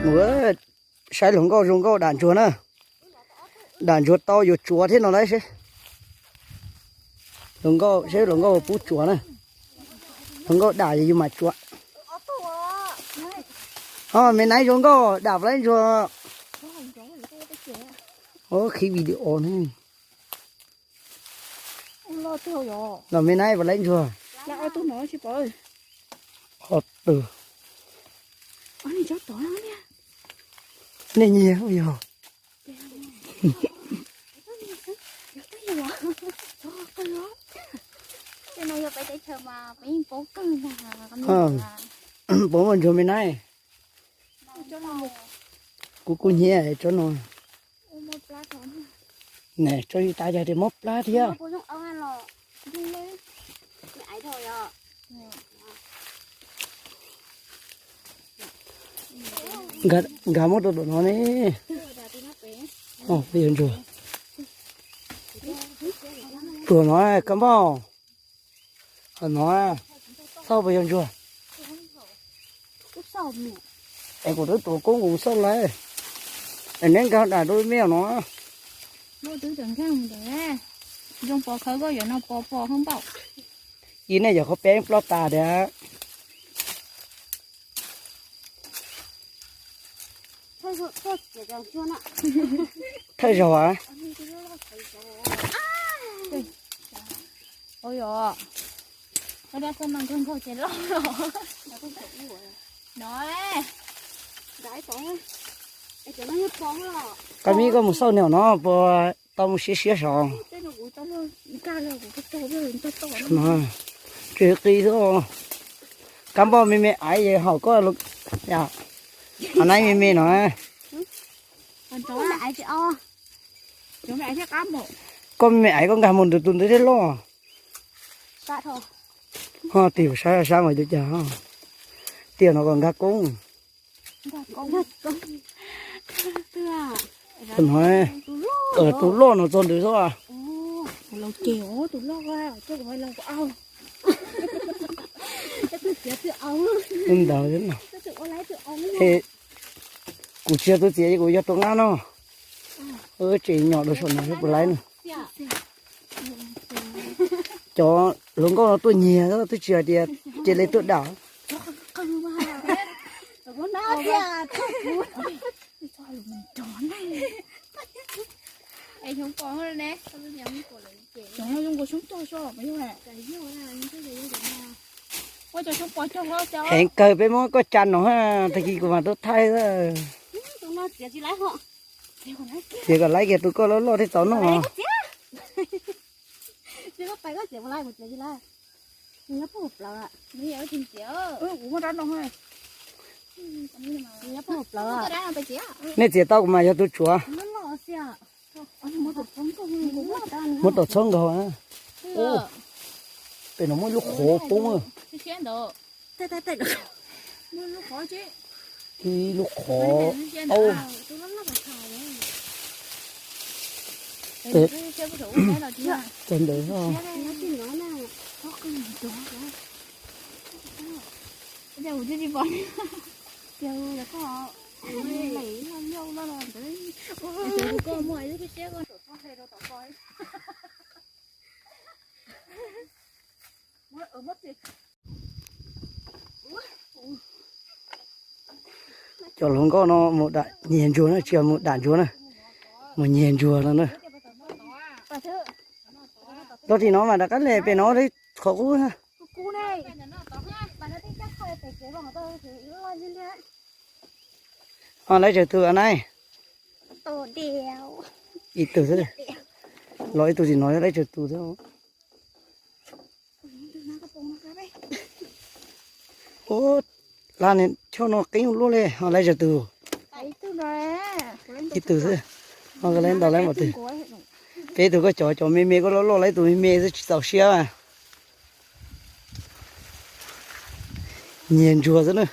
Mus saib hluas nkauj zoo nkauj dam ntsuag na. Dam ntsuag tau yuav tsuav thiab no lauj seb. Hluas nkauj seb hluas nkauj pub tsuav na. Hluas nkauj dam yus mam tsuav. Ho me naib zoo nkauj dam puas laib ntsuag. Ov, khib video ne. Los me naib puas laib ntsuag. Ob tug. Nej nyiag yog. Puas muaj ntsuag me naib? Kuv kuj nyiag tsob no. Ne, tsob ib tav yog tias mob plab thiab. Nkag muab rau tom no ne. Peb yuav ntsuag. Tuag no kab npauj. Ho no, xauj puas yog ntsuag? Es kuv twb tuav koob kuv xauj lawm. Es neb nkag dam rau me no. Zoo pov khawv koj yuav no pov pov hoob npaum. Ib nej yog qhov peb ploj tas tiag. Thawj zaug a. No, qab mib koj mus xauj niam no puas tau mus siab siab saud. Tsis qi xwb. Kab npauj me me aiv haum koj. Ho naib me me no. Koj me me aiv koj nkag mus nrug tus ntawd thiaj loj. Ho tig sab sab mas cov cas. Tiag no kom nkag koob. No, tus loj no txog ntawd xwb. Ntawd, kuv tsis yog tus txiav ces kuv yog tus nqa no. Tseem nyom rau saum no puas laib no. Cov hluas nkauj no tuaj nyiag twb tsis hais tias cia li tuaj dam. Heev kawg peb muab koj tsa no, tag kis kuv mam tuaj thaij. Txiav kom laib kiag tus koj loj loj thiaj tau noj. Nej txiav tau kuv mas yog tus tsuav. Muab tom txhob nkaug. Pem no muaj ib lub qhov poob. Ib lub qhov. Tag ntawd. Cov hluas nkauj no mus dam nyiag ntsuag na, tsis yog mus dam ntsuag na, mus nyiag ntsuag no na. Tau tim no mas rov qab le pem no li qhov qub. Ho lawv tsawg tus a nai? Ib tug xwb. Los ib tug tim no lawv tsawg tus xwb. Ub, lab niag choj no qeeb luaj li, ho lawv tsawg tus? Ib tug xwb. Ho lawv ntaus lawv npaum twg? Peb tug koj cov cov me me koj loj loj, lawv tus me me xwb tsis txaus siab. Nyiag ntsuag xwb na.